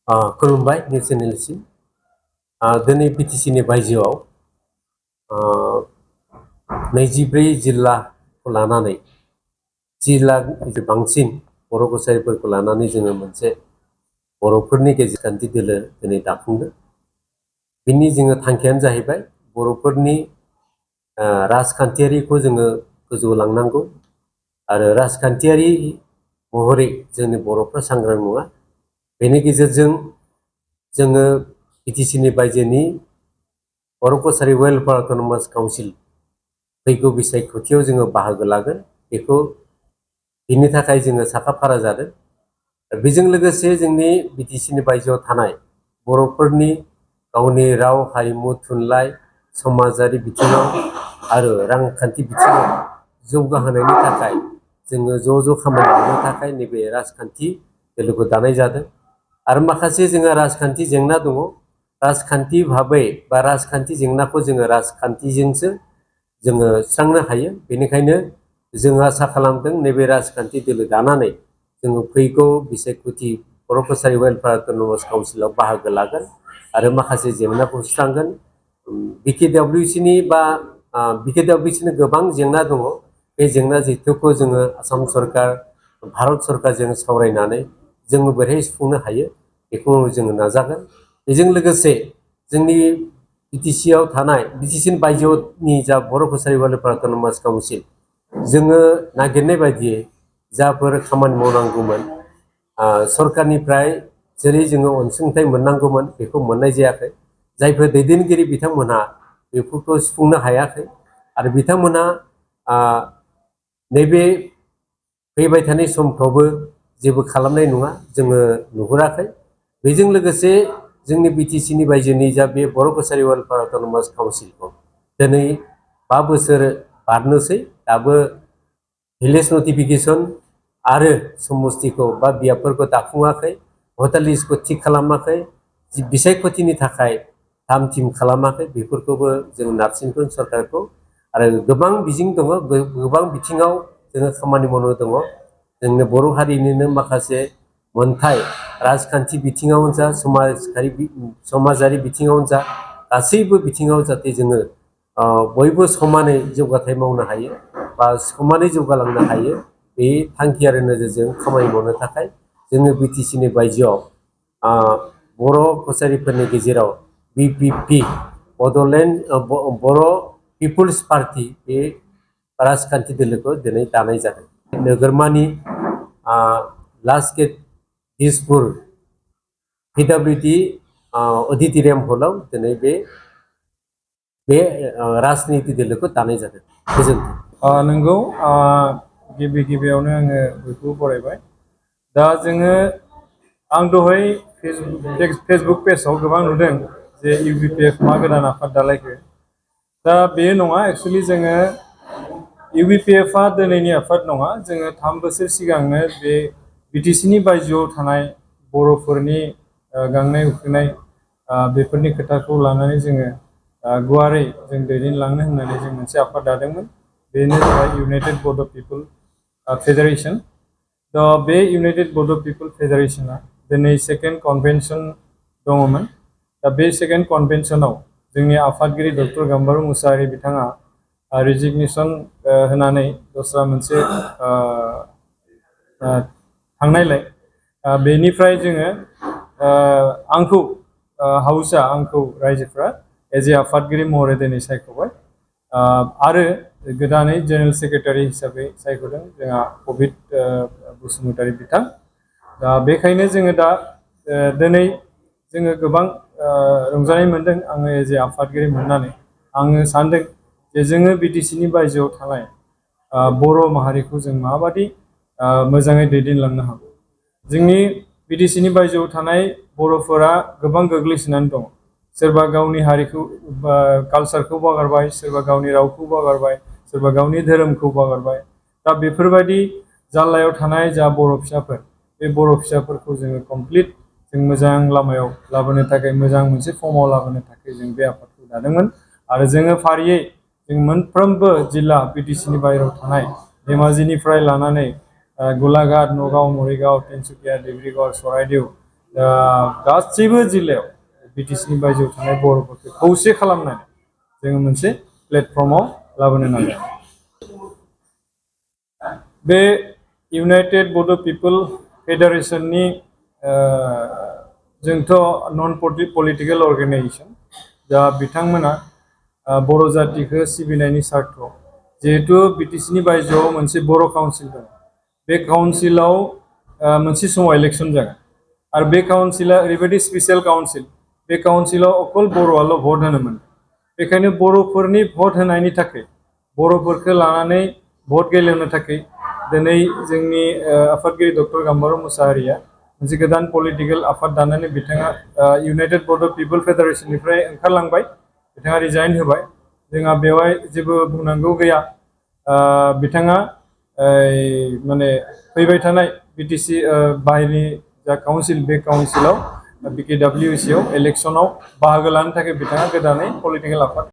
खुलुमबाय नेसनेलसिम दिनै बिटिसिनि बायजोआव 24 जिल्लाखौ लानानै जिल्लानि बांसिन बर' कसारिफोरखौ लानानै जोङो मोनसे बर'फोरनि गेजेरखान्थि दोलो दिनै दाफुंदों। बिनि जोङो थांखियानो जाहैबाय बर'फोरनि राजखान्थियारिखौ जोङो गोजौ लांनांगौ आरो राजखान्थियारि महरै जोंनि बर'फ्रा सांग्रां नङा। बेनि गेजेरजों जोङो बिटिसिनि बायजोनि बर' कसारि वेलफेयार अट'नमास काउन्सिल फैगौ बिसायख'थियाव जोङो बाहागो लागोन बेखौ बिनि थाखाय जोङो साखाफारा जादों। बेजों लोगोसे जोंनि बिटिसिनि बायजोआव थानाय बर'फोरनि गावनि राव हारिमु थुनलाइ समाजारि बिथिङाव आरो रांखान्थि बिथिङाव जौगाहोनायनि थाखाय जोङो ज' खामानि मावनो थाखाय नैबे राजखान्थि दोलोखौ दानाय जादों। आरो माखासे जोङो राजखान्थि जेंना दङ। राजखान्थि भाबै बा राजखान्थि जेंनाखौ जोङो राजखान्थिजोंसो जोङो सुस्रांनो हायो। बेनिखायनो जों आसा खालामदों नैबे राजखान्थि दोलो दानानै जोङो फैगौ बिसायख'थि बर' कसारि वेलफेयार अट'नमास काउन्सिलाव बाहागो लागोन आरो माखासे जेंनाखौ सुस्रांगोन। बिकेडब्लिउसिनि गोबां जेंना दङ। बे जेंना जेथोखौ जोङो आसाम सरकार भारत सरकारजों सावरायनानै जोङो बोरैहाय सुफुंनो हायो बेखौ जोङो नाजागोन। बेजों लोगोसे जोंनि बिटिसिआव थानाय बिटिसिनि बायजोनि जा बर' कसारि वेलफेयार अट'नमास काउन्सिल जोङो नागिरनाय बायदियै जाफोर खामानि मावनांगौमोन सरकारनिफ्राय जेरै जोङो अनसुंथाइ मोननांगौमोन बेखौ मोननाय जायाखै। जायफोर दैदेनगिरि बिथांमोनहा बेफोरखौ सुफुंनो हायाखै आरो बिथांमोनहा नैबे फैबाय थानाय समफ्रावबो जेबो खालामनाय नङा जोङो नुहुराखै। बेजों लोगोसे जोंनि बिटिसिनि बायजोनि जा बे बर' कसारि वेलफेयार अट'नमास काउन्सिलखौ दिनै 5 बोसोर बारनोसै दाबो भिलेज नटिफिकेसन आरो समस्तिखौ बा बियाबफोरखौ दाफुङाखै, भटार लिस्टखौ थिग खालामाखै, बिसायख'थिनि थाखाय थाम थिम खालामाखै। बेफोरखौबो जों नारसिनगोन सरकारखौ। आरो गोबां बिथिं दङ, गोबां बिथिङाव जोङो खामानि मावनो दङ। जोंनो बर' हारिनिनो माखासे मोनथाय राजखान्थि बिथिङावनो जा समाजारि बिथिङावनो जा गासैबो बिथिङाव जाहाथे जोङो बयबो समानै जौगाथाय मावनो हायो बा समानै जौगालांनो हायो बे थांखि आरो नोजोरजों खामानि मावनो थाखाय जोङो बिटिसिनि बायजोआव बर' कसारिफोरनि गेजेराव BPP बर' पिपुल्स पार्टी बे राजखान्थि दोलोखौ दिनै दानाय जादों। नोगोरमानि last gate Dispur PWD auditorium हलाव दिनै बे राजनिति दोलोखौ दानाय जादों। गोजोन्थों। नंगौ, गिबियावनो आङो बयखौबो बरायबाय। दा जोङो आं दहाय फेसबुक पेजाव गोबां नुदों जे UBPF मा गोदान आफाद दालायखो। दा बेयो नङा, एक्सुवेलि जोङो UBPFआ दिनैनि आफाद नङा। जोङो 3 बोसोर सिगांनो बे बिटिसिनि बायजोआव थानाय बर'फोरनि गांनाय उखैनाय बेफोरनि खोथाखौ लानानै जोङो गुवारै जों दैदेनलांनो होननानै जों मोनसे आफाद दादोंमोन। बेनो जाबाय इउनाइटेड बड' पिपल फेडारेसन। दा बे इउनाइटेड बड' पिपल फेडारेसना दिनै सेकेन्ड कनभेनसन दङमोन। दा बे सेकेन्ड कनभेनसनाव जोंनि आफादगिरि डक्टर गाम्बारु मुसाहारि बिथाङा रिजिगनेसन होनानै दस्रा मोनसे थांनायलाय बेनिफ्राय जोङो आंखौ आंखौ रायजोफ्रा एज ए आफादगिरि महरै दिनै सायख'बाय आरो गोदानै जेनेरेल सेक्रेटारि हिसाबै सायख'दों जोंहा कबिद बसुमतारी बिथां। दा बेखायनो जोङो दा दिनै जोङो गोबां रंजानाय मोनदों। आङो एज ए आफादगिरि मोननानै आङो सानदों जे जोङो बिटिसिनि बायजोआव थानाय बर' माहारिखौ जों माबादि मोजाङै दैदेनलांनो हागौ। जोंनि बिटिसिनि बायजोआव थानाय बर'फोरा गोबां गोग्लैसोनानै दङ। सोरबा गावनि हारिखौ कालसारखौ बावगारबाय, सोरबा गावनि रावखौ बावगारबाय, सोरबा गावनि धोरोमखौ बावगारबाय। दा बेफोरबायदि जाल्लायाव थानाय जा बर' फिसाफोर, बे बर' फिसाफोरखौ जोङो कमप्लिट जों मोजां लामायाव लाबोनो थाखाय, मोजां मोनसे फर्माव लाबोनो थाखाय जों बे आफादखौ दादोंमोन। आरो जोङो फारियै जों मोनफ्रोमबो जिल्ला बिटिसिनि बायहेरायाव थानाय धेमाजिनिफ्राय लानानै गलाघाट, नगाव, मरिगाव, तिनसुकिया, डिब्रुगड़, चराइदेव, गासैबो जिल्लायाव बिटिसिनि बायजोआव थानाय बर'फोरखौ खौसे खालामनानै जोङो मोनसे प्लेटफर्माव लाबोनो नाजायो। बे इउनाइटेड बड' पिपल फेडारेसननि जोंथ' नन पलिटिकेल अर्गेनाइजेसन दा बिथांमोना बर' जातिखौ सिबिनायनि सार्थ जिहेतु बिटिसिनि बायजोआव मोनसे बर' काउन्सिल दं। बे काउन्सिलाव मोनसे समाव इलेक्सन जागोन आरो बे काउन्सिला ओरैबायदि स्पेसियेल काउन्सिल, बे काउन्सिलाव अकल बर'आल' भट होनो मोनो। बेखायनो बर'फोरनि भट होनायनि थाखाय बर'फोरखौ लानानै भट गेलेनो थाखाय दिनै जोंनि आफादगिरि डक्टर गाम्बारू मुसाहारिया मोनसे गोदान पलिटिकेल आफाद दानानै बिथाङा इउनाइटेड बड' पिपल फेडारेसननिफ्राय ओंखारलांबाय, बिथाङा रिजाइन होबाय। जोंहा बेवहाय जेबो बुंनांगौ गैया। बिथाङा माने फैबाय थानाय बिटिसि बाहेरनि जा काउन्सिल, बे काउन्सिलाव BKWC आव इलेक्सनाव बाहागो लानो थाखाय बिथाङा गोदानै पलिटिकेल आफाद